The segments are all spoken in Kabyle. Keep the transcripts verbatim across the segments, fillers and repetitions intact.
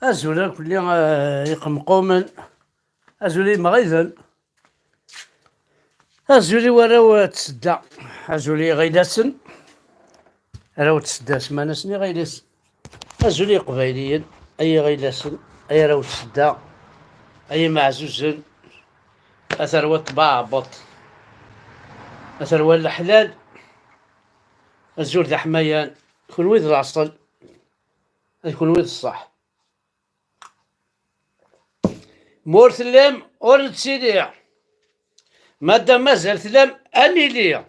Azul a kulli, eh, iqemqumen. Azul i yimɣiden. Azul i warraw n tsedda. Azul i yiɣilasen. Arraw n tsedda, semman-asen iɣilasen. Azul i yiqbayliyen, ay iɣilasen, ay arraw n tsedda, ay imeɛzuzen. A tarwa n ṭṭbaɛbuṭ, a tarwa n leḥlal. Azul d aḥmayan, kunwi d laṣel, d kunwi d ṣṣeḥ. Ma ur tellam, ur nettili. Ma d mazal tellam, ad nili.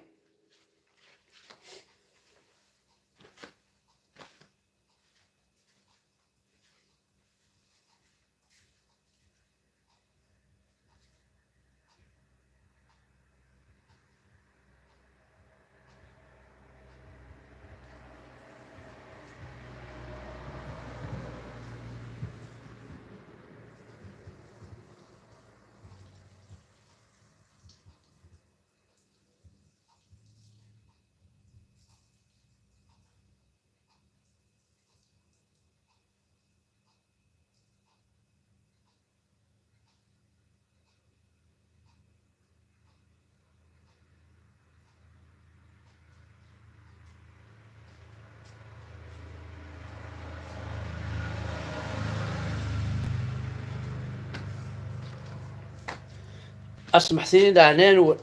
Asmeḥ-iyi-d leɛnaya-nwen.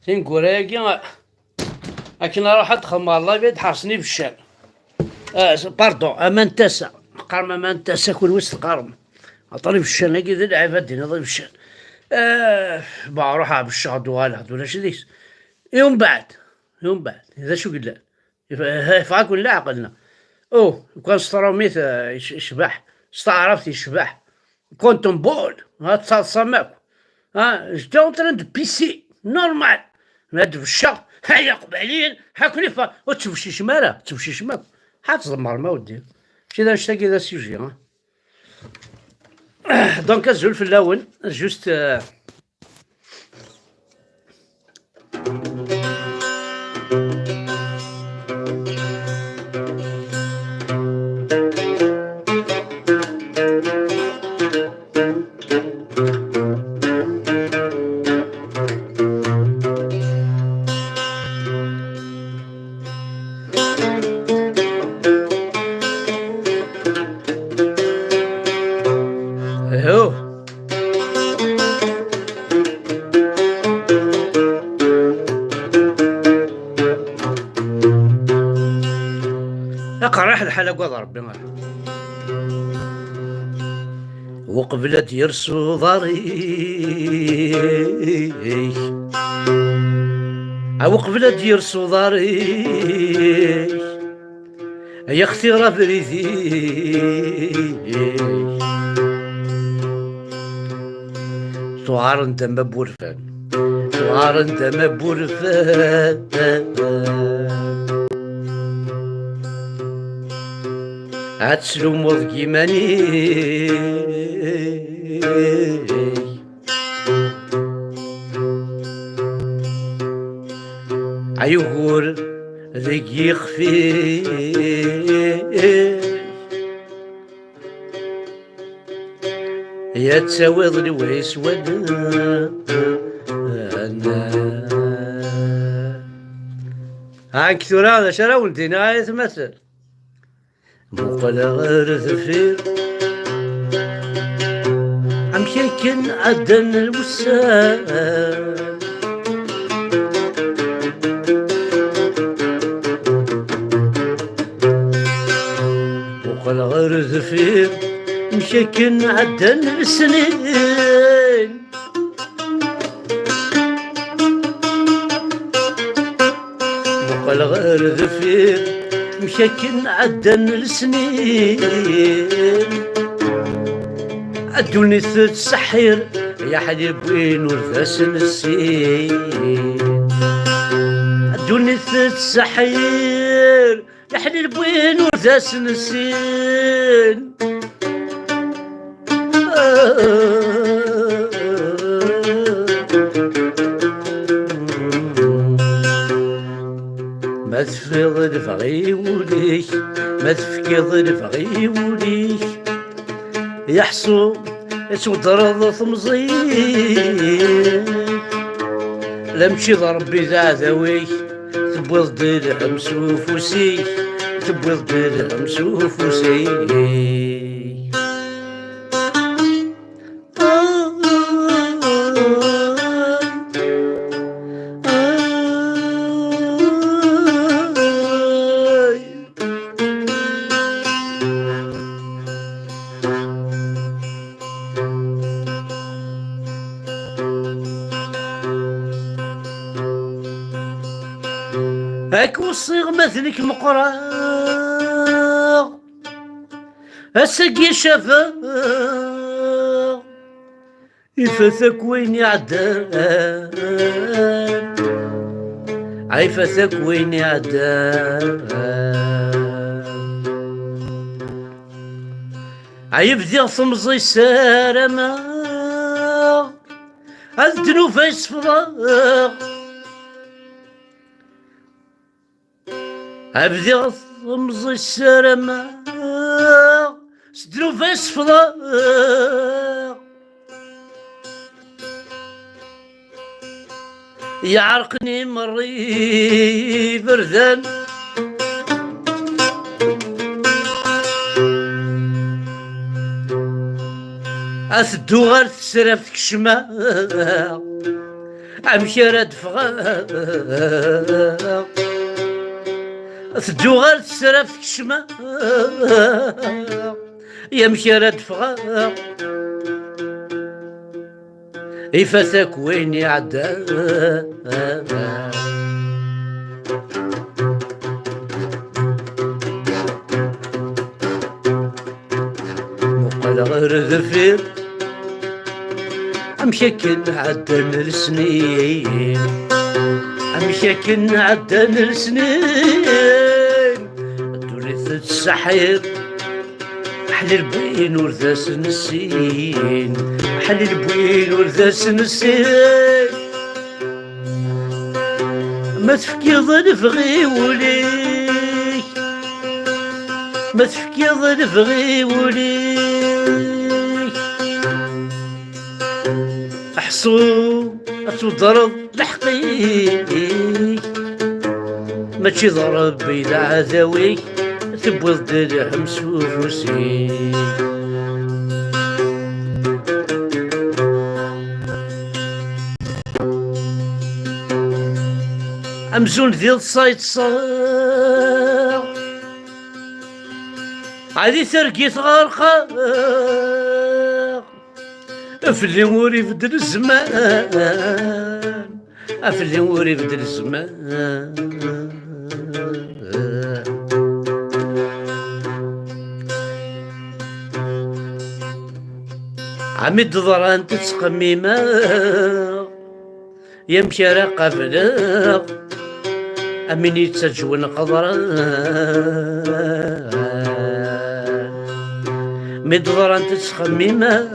Tineggura-agi, akken ara ruḥeɣ ad xedmeɣ live, ad ḥersen ibeccan. Ah, pardon, aman n tasa. Teqqarem aman n tasa, kunwi s teqqarem. Aṭer ibeccan-agi d lɛib, ad d-tiniḍ ibeccan. Ah, ba, ruḥeɣ becceɣ-d, uɣaleɣ-d, ulac deg-s. I umbeɛd, i umbeɛd, d acu yellan? Yef-, yeffeɣ-aken leɛqel, neɣ? Oh, kan s tṛumit, ah, yec-, yecbeḥ, s taɛrabt yecbeḥ. Content ball, ha, tettaḍsam akk. Ha, j'étais en train de pisser, normal. Ma d-becceɣ, ha, Iqbayliyen, ha, kun ifa-, ur tettbeccicem ara, tettbeccicem akk. Ha, tẓemmrem, a weddi. Mačči d annect-agi d asujet, ha. Donc, azul fell-awen, juste, euh, Ihuh. Iqerreḥ lḥal, agad Rebbi. Uqbel ad d-yers uḍar-ik, a uqbel ad d-yers uḍar-ik, ay xtiṛ abrid-ik. Tuɣaren-d ama n wurfan, tuɣaren-d ama n wurfan. Ad tlummeḍ deg yiman-ik, ay ugur deg yixef-ik. Ya ttawiḍ lewhi s wallen. Ɛank tura, d acu ara wen-d-iniɣ ay atmaten? Muqel ɣer deffir, amek akken ɛeddan lwussan. Muqel ɣer deffir, amek akken ɛeddan lesnin. Muqel ɣer deffir, amek akken ɛeddan lesnin. Ddunit tettseḥḥir, ya ḥlib win ur d as-nessin. Ddunit tettseḥḥir, ya ḥlib win ur d as-nessin. Ma tefkiḍ lebɣi i wul-ik, ma tefkiḍ lebɣi i wul-ik, Yeḥṣu ad tweddreḍ temẓi-k, la mačči d Ṛebbi d aɛdaw-ik, tewwiḍ-d lhemm s ufus-ik, tewwiḍ-d lhemm s ufus-ik. Ad k-weṣṣiɣ ma d nekk meqqreɣ, ass-agi cabeɣ, ifat akk wayen iɛeddan. Ifat akk wayen iɛeddan. Ay bdiɣ temẓi ssarameɣ ad ddnub ay sefḍeɣ. Bdiɣ temẓi ssarameɣ s ddnub ay sefḍeɣ. Yeɛreq-iyi merra iberdan. Ad teddu ɣer tesraft kecma. Amek ara d-ffɣeɣ? Teddu ɣer tesraft kecma. Amek ara d-ffɣeɣ? Ifat akk wayen iɛeddan. Muqel ɣer deffir, amek akken ɛeddan lesnin, amek akken ɛeddan lesnin. Ddunit tettseḥḥir, aḥlil win ur d as-nessin, aḥlil win ur d as-nessin. Ma tefkiḍ lebɣi i wul-ik, ma tefkiḍ lebɣi i wul-ik, ḥṣu ad tweddreḍ lḥeqq-ik. Mačči d Ṛebbi d aɛdaw-ik, tewwiḍ-d lhemm s ufus-ik. Amzun d iḍes ay ṭṭseɣ, ɛli targit ɣerqeɣ. Fell-i ur ibeddel zzman, fell-i ur ibeddel zzman. Ɛmi d-ḍrant ttqemmimeɣ, yamek ara qableɣ amin yettaǧwen qeḍran. Mi d-ḍrant ttxemmimeɣ,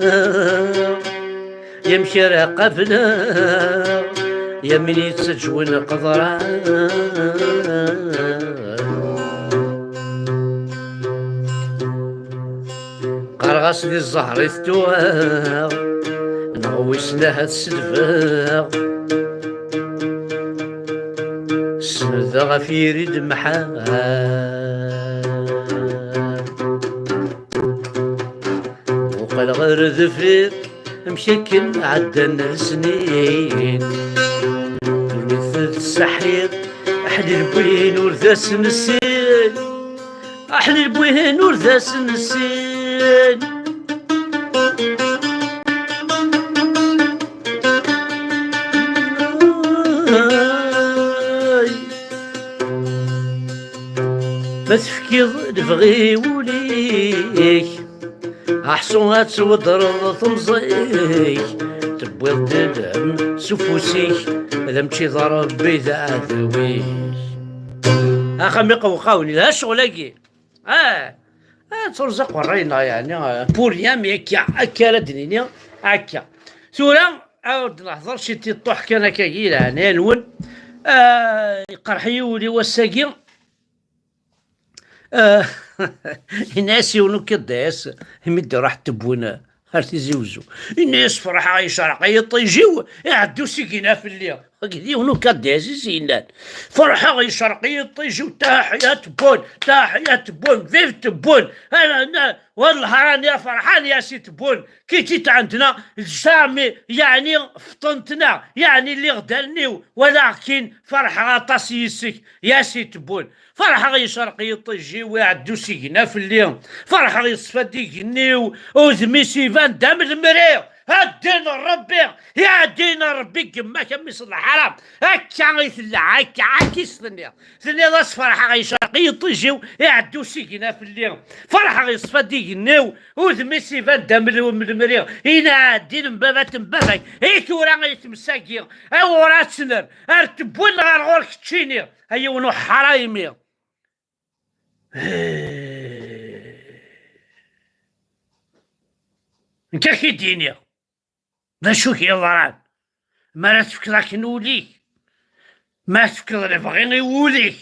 yamek ara qableɣ yamin yettaǧwen qeḍran. Qqareɣ-as di zzher i t-tuɣeɣ, neɣ wissen ahat sedbeɣ. Senndeɣ ɣef yiri d-mḥa. Uqaleɣ ɣer deffir, amek akken ɛeddan lesnin. Ddunit tettseḥḥir, aḥlil n win ur d as-nessin. Aḥlil n win ur d as-nessin. Ay. Ma tefkiḍ lebɣi i wul-ik, aḥṣu ad tweddreḍ temẓi-k, tewwiḍ-d lhemm s ufus-ik, d amečči d Ṛebbi d aɛdaw-ik. Axxam iqewqawen, yelha ccɣel-agi. Ah, ah, ttruẓ aqerray-nneɣ, yeɛni, ah, pour rien, mais akka, akka ara d-nini, akka. Tura, ah, ur d-nehḍer, ci tiṭṭuḥ kan akkagi, leɛnaya-nwen. Ah, iqerḥ-iyi wul-iw ass-agi. Ah, Ini-as yiwen ukadas, imi d-iruḥ tewwin ar Tizi Wezzu. Ini-as: "Ferḥeɣ, yecreq yiṭij-iw, iɛedda usigna fell-i." Akked yiwen ukadas i s-yennan: "Ferḥeɣ, yecreq yiṭij-iw, taḥya Tebboune, taḥya Tebboune, vive Tebboune." Ana, ana, والله راني فرحان يا سي تبون، كي جيت عندنا jamais يعني فطنتنا، يعني اللي غدالنيو، ولكن فرحة غطاس يسك يا سي تبون. Ferḥeɣ, yecreq yiṭij-iw, iɛedda usigna fell-i. Ferḥeɣ, yeṣfa-d igenni-w, udem-is iban d amlemri. A ddin n Rebbi, ya ddin n Rebbi, gma-k a mmi-s n lḥaram. Akka i tella, akka, akka i s-tenniḍ. Tenniḍ-as: "Ferḥeɣ, yecreq yiṭij-iw, iɛedda usigna fell-i. Ferḥeɣ, yeṣfa-d igenni-w, udem-is iban d amlemri. Ina a ddin n baba-t n baba-k. I tura i tmes-agi, awur ad tner, ar tewwin ɣer ɣur-k ččini, a yiwen uḥraymi." Nekk ad k-id-iniɣ d acu k-yeḍran. Mi ara tefkeḍ akken ul-ik, mi ara tefkeḍ lebɣi i wul-ik,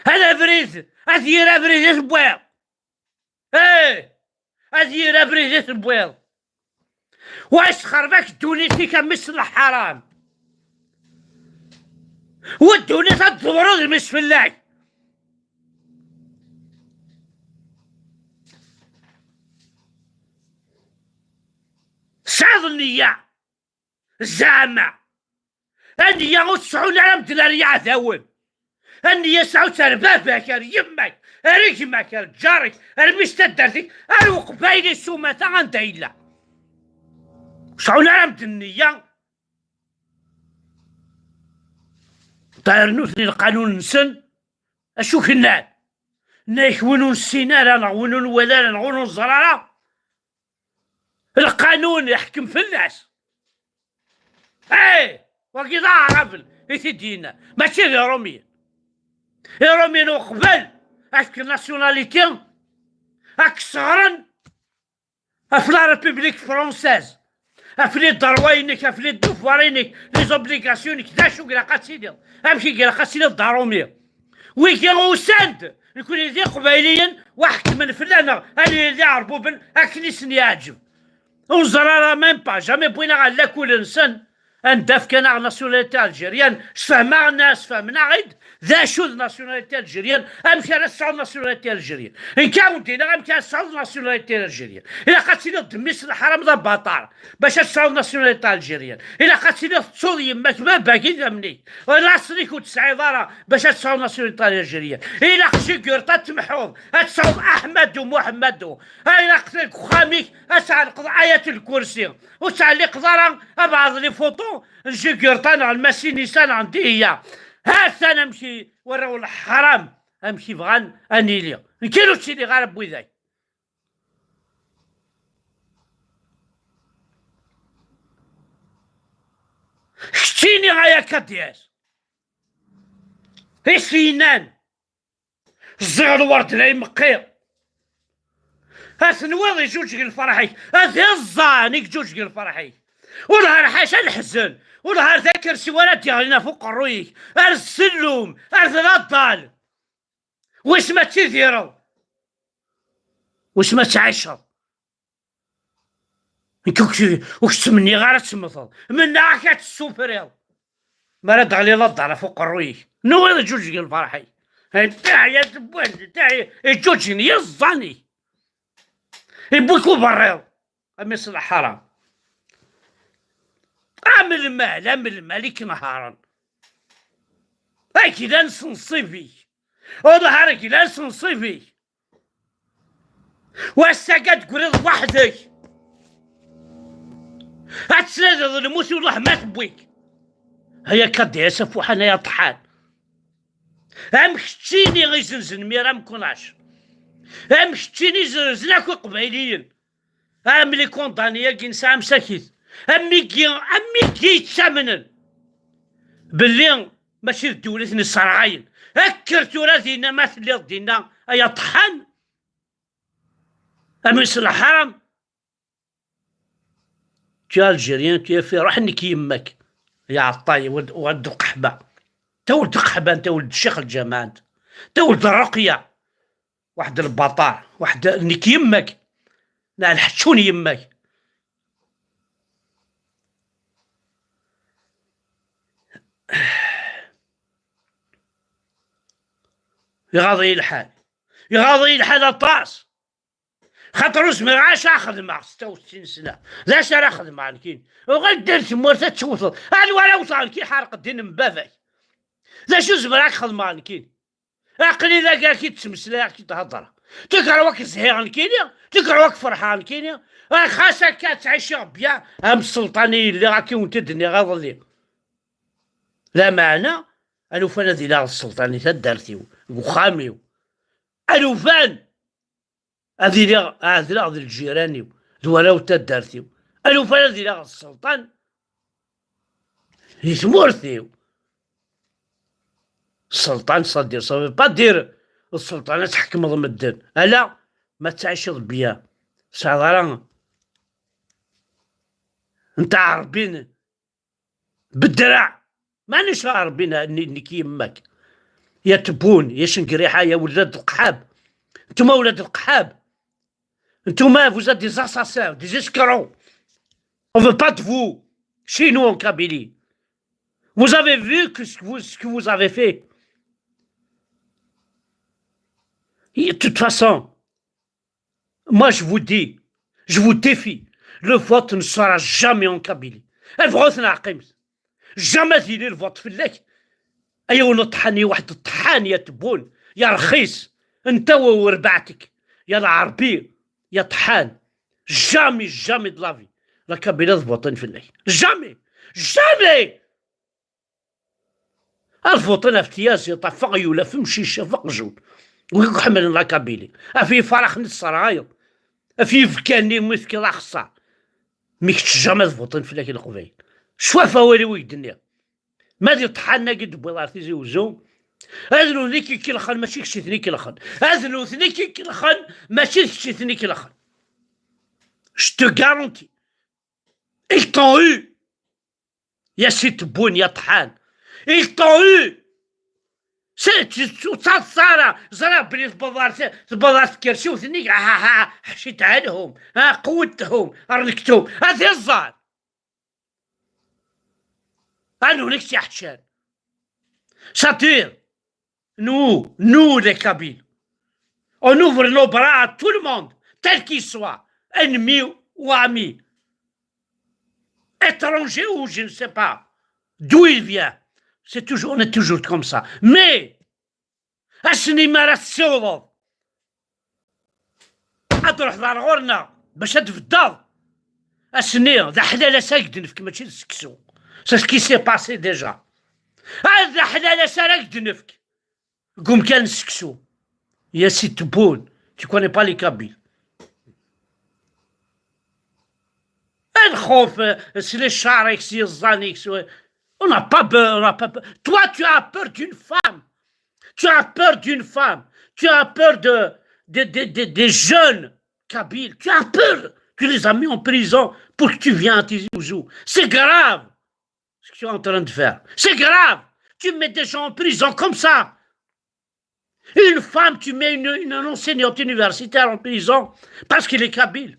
ad abrid, ad yir abrid i tewwiḍ. Eh! Ad yir abrid i tewwiḍ. Wa yesxerb-ak ddunit-ik a mmi-s n lḥaram. Wa ddunit ad d-tewreḍ mmi-s fell-ak. Tesɛiḍ nniya, zeɛma. Aniya ur tesɛun ara medden ar yiɛdawen. Aniya sɛut ar baba-k, ar yemma-k, ar gma-k, ar ǧar-ik, ar mmi-s taddart-ik, ar uqbayli s umata anda yella. Ur sɛun ara medden nniya. Ṭayren nutni lqanun-nsen, acu k-nnan? Nnan-ak win ur nessin ara, neɣ win ur nwala ara, neɣ ur neẓra ara, lqanun iḥkem fell-as. Eh! Wagi d aɛraben i t-id-yenna, mačči d Iṛumyen. Iṛumyen uqbel ad k-fken nationalité, ad k-sseɣren ɣef la République française, ɣef les droits-inek, ɣef les devoirs-inek, les obligations-inek, d acu i ilaq ad tiliḍ, amek i ilaq ad tiliḍ d Aṛumi. Wigi usan-d, nekni d Iqbayliyen, wa ḥekmen fell-aneɣ, ad nili d Iɛerbuben akken i sen-yeɛǧeb. Ur neẓri ara même pas, jamais wwin-aɣ ɣer lakul-nsen, anda fkan-aɣ nationalité algérienne, sfehmaɣ-, sfehmen-aɣ-id d acu d nationalité algérienne, amek ara tesɛuḍ nationalité algérienne. Nekk ad wen-d-iniɣ amek ara tesɛuḍ nationalité algérienne. Ilaq ad tiliḍ d mmi-s n lḥaram d abaṭar bac ad tesɛuḍ nationalité algérienne. Ilaq ad tiliḍ tettuḍ yemma-k, baba-k, idammen-ik. Laṣel-ik ur tesɛiḍ ara bac ad tesɛuḍ nationalité algérienne. Ilaq Jugurṭa ad temḥuḍ, ad tesɛuḍ Aḥmadu Muḥemmadu. Ilaq deg uxxam-ik ad tɛelqeḍ Ayat Lkursi. Ur tettɛelliqeḍ ara abeɛḍ les photos n Jugurṭa neɣ n Massinissa neɣ n Dihya. Ha-t-an amek i warraw n leḥram, amek i bɣan ad nili. Nekk ur ttiliɣ ara n widak. Keččini ay akadyaz, i s-yennan ẓẓiɣ lwerd la imeqqi. Ad tenwiḍ iǧuǧeg lferḥ-ik, ad iẓẓan i iǧuǧeg lferḥ-ik. Wellah ar ḥaca leḥzen, wellah ar d akersi wara d-yeɣlin ɣef uqerruy-ik, ar ssellum, ar d laḍal. Wis ma tidireḍ, wis ma tɛiceḍ. Nekk ur k-, ur k-ttmenniɣ ara ad temmteḍ. Mennaɣ-ak ad tessufriḍ. Mi ara d-teɣli laḍal ɣef uqerruy-ik, nwiḍ iǧuǧeg lferḥ-ik. Taɛya tewwand, taɛya, iǧuǧgen yiẓẓan-ik. Iwwi-k uberriḍ, a mmi-s n lḥaram. Am lmal, am lmal i k-nehharen. Aglan s nnṣib-ik. Wellah ar aglan s nnṣib-ik. Wass-agi ad d-tegriḍ weḥd-k. Ad tesliḍ d lmut, wellah ma tewwi-k. Ay akka d-yas afuḥan ay aṭḥan. Am keččini izenzen mira mkunac. Am keččini izenzen akk iqbayliyen. Am les condamnés-agi nesɛa msakit. Am wigi, am wigi yettamnen belli mačči d ddewlet nesserɣayen. Kker tura dinna ma telliḍ dinna ay aṭḥan. Amis lḥaram. Tu es algérien, tu es fait, ruḥ nekk yemma-k. Ya ɛeṭṭay, wad, wad lqeḥba. Ta wad lqeḥba, ta wad ccix lǧamaɛa. Tawel d rruqya. Waḥed lbaṭar, waḥed nekk yemma-k. Neɣ lḥeččun yemma-k. Iɣaḍ-iyi lḥal. Iɣaḍ-iyi lḥal aṭas. Xaṭer ur zmireɣ ara ad xedmeɣ setta u settin sna. D acu ara xedmeɣ nekkini? Uɣal-d ar tmurt ad tewteḍ. Anwa ara wteɣ nekkini? Ḥerq ddin n baba-k. D acu zemreɣ ad xedmeɣ nekkini? Aql-i d agerki d-ttmeslayeɣ, ki d-heddreɣ. Tuker wak zhiɣ nekkini, tuker wak ferḥeɣ nekkini. Ah, xas akka ad ttɛiceɣ bya, am sselṭan i yelliɣ, akka i wen-t-id-nniɣ iḍelli. Lameɛna, alufan ad iliɣ d sselṭan i taddart-iw, deg uxxam-iw. Alufan! Ad iliɣ ɛedleɣ d lǧiran-iw, d warraw n taddart-iw. Alufan ad iliɣ d sselṭan di tmurt-iw. Sselṭan, c'est-à-dire, ça veut pas dire d sselṭan ad tḥekmeḍ medden. Ala, ma ttɛiceḍ bya, tesɛiḍ ara n tɛerbin بالدراع. مانيش عربي ن-، ن-، نكي يمك. يا تبون، يا شنقريحة، يا ولاد القحاب. انتوما ولاد القحاب. انتوما، vous êtes des assassins, des escrocs. On veut pas de vous. Chez nous, en Kabylie. Vous avez vu que ce que vous, ce que vous avez fait. Et de toute façon, moi, je vous dis, je vous défie, le vote ne sera jamais en Kabylie. Ad bɣut neɛqimt. Jamais ad yili le vote fell-ak. Ay wen ṭḥan, ya waḥed ṭḥan, ya tbun, ya rxis. Nta wa وربعتك، يا العربي، يا طحان. Jamais, jamais de la vie. La Kabylie ad votin fell-ak. Jamais. Jamais. Ad votin ɣef tyaziḍt, ɣef uɣyul, ɣef umcic, ɣef uqjun. Wi akk ḥemmlen la Kabylie. Ɣef yifaraxen i tesserɣayeḍ. Ɣef yibekkan-nni mi tefkiḍ axeṣṣar. Mi kečč jamais ad votin fell-ak Leqbayel. Cwaf awal-iw i k-d-nniɣ. Ma d iṭḥanen-agi d-tewwiḍ ar Tizi Uzzu, ad nutni i k-ikellxen, mačči kečč i ten-ikellxen. Ad nutni i k-ikellxen, mačči d kečč i ten-ikellxen. Je te garantis. Ils t'ont eu. Ya si tebwin, ya ṭḥan. Ils t'ont eu. C'est, tu, tu, ur ttaḍsa ara. Ẓriɣ belli tewweḍ ar t-, tewweḍ ar tkersiwt-nni, ha, ha, ha, ḥcit ɛanhum, ha, qewwdhum, rnekthum. Ha, tiẓẓar. Ha, nutni i k-tt-iḥeččan. C'est-à-dire, nous, nous, les Kabyles, on ouvre nos bras à tout le monde, tel qu'il soit, ennemi ou ami, étranger ou je ne sais pas d'où il vient. C'est toujours, on est toujours comme ça. Mais, ass-nni mi ara tessiwḍeḍ ad truḥeḍ ar ɣur-neɣ bac ad tbeddeḍ, ass-nni d aḥlalas ara k-d-nefk, mačči d seksu. C'est ce qui s'est passé déjà. Ah, d aḥlalas ara k-d-nefk deg umkan n seksu. Ya si tebun, tu connais pas les Kabyles. Ad nxuf, eh, s les chars-ik, s yiẓẓan-ik, s, on n'a pas peur, on n'a pas peur. Toi, tu as peur d'une femme. Tu as peur d'une femme. Tu as peur de, de, de, de, des jeunes Kabyles. Tu as peur. Tu les as mis en prison pour que tu viennes à Tizi Ouzou. C'est grave ce que tu es en train de faire. C'est grave. Tu mets des gens en prison comme ça. Une femme, tu mets une, une enseignante universitaire en prison parce qu'il est kabyle.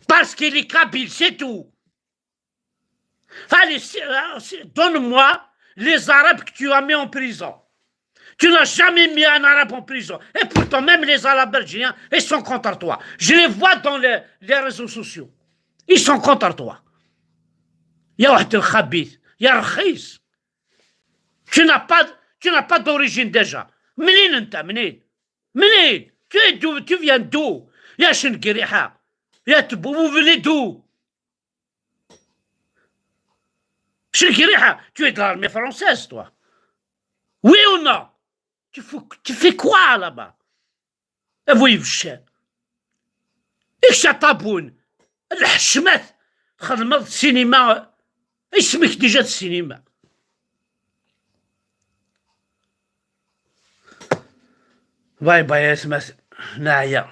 Parce qu'il est kabyle, c'est tout. Allez, c'est, euh, c'est, donne-moi les Arabes que tu as mis en prison. Tu n'as jamais mis un Arabe en prison. Et pourtant, même les Arabes algériens, ils sont contre toi. Je les vois dans les, les réseaux sociaux. Ils sont contre toi. يا واحد الخبيث، يا رخيص. Tu n'as pas, tu n'as pas d'origine déjà. منين انت؟ منين؟ منين؟ Tu es d'où? Tu viens d'où? يا شنقريحة، يا تبو، vous venez d'où? شنقريحة، tu es de l'armée française, toi. Oui ou non? Tu fais, tu fais quoi là-bas? A bu ibeccan. Ikca ṭabun. Lḥecmat. Txedmeḍ sinima. Isem-ik déjà d sinima. Bye bye, a atmaten. Neɛya.